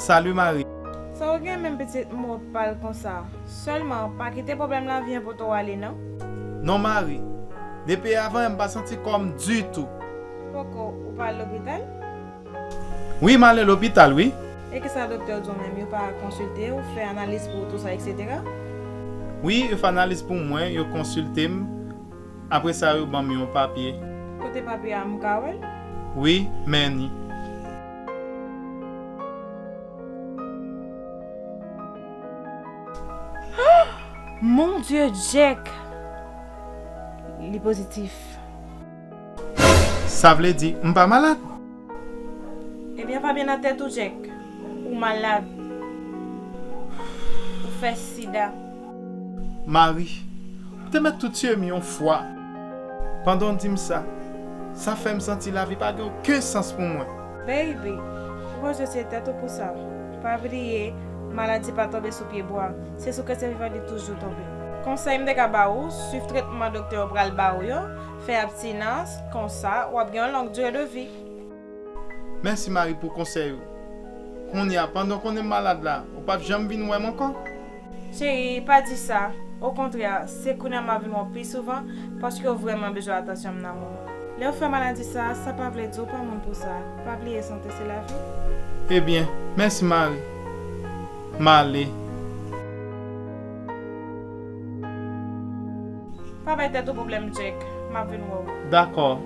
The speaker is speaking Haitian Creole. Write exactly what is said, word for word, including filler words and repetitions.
Salut Marie. Sa w gen menm pitit m wè w pale konsa. Sèlman, pa kite pwoblèm lavi an pote w ale non. Non Marie, depi avan yè m pa santi kò m ditou. Poko, ou pa al lopital? Wi, m ale lopital wi. E kisa doktè yo di w menm? Yo pa konsilte w, fè analiz pou ou, tou sa, et cetera? Wi, yo fè analiz pou mwen, yo konsilte m. Apre sa, yo ban m yon papye. Kote papye a, m ka wè l? Wi, men ni. Mon Dieu, Jack! Li pozitif. Sa vle di, m pa malad? Ebyen, pa byen nan tèt ou, Jack. Ou malad. Ou fè sida. Marie, ou te mèt tou tiye m yon fwa. Pandan w di m sa, sa fè m santi lavi pa gen okenn sans pou mwen. Baby, ou panse se tèt ou pou sa. Pa bliye, maladi pa tonbe sou pye bwa. Se sou kè sèvivan li toujou tonbe. Konsèy m te ka ba ou, swiv tretman doktè yo pral ba ou yo, fè abstinans, konsa, w ap gen yon long dire de vi. Mèsi Marie pou konsèy ou. Kounye a, pandan w konnen m malad la, ou p ap janm vin wè m ankò? Cheri, pa di sa. Okontrè, se kounye a m ap vin wè w pi souvan, paske w vrèman bezwen atansyon m nan moman. Lè w fè maladi sa, sa pa vle di w pa moun pou sa. Pa bliye sante se lavi. Ebyen, mèsi Marie. M ale. Pa bay tèt ou pwoblèm, Jack. M ap vin wè w. Dakò.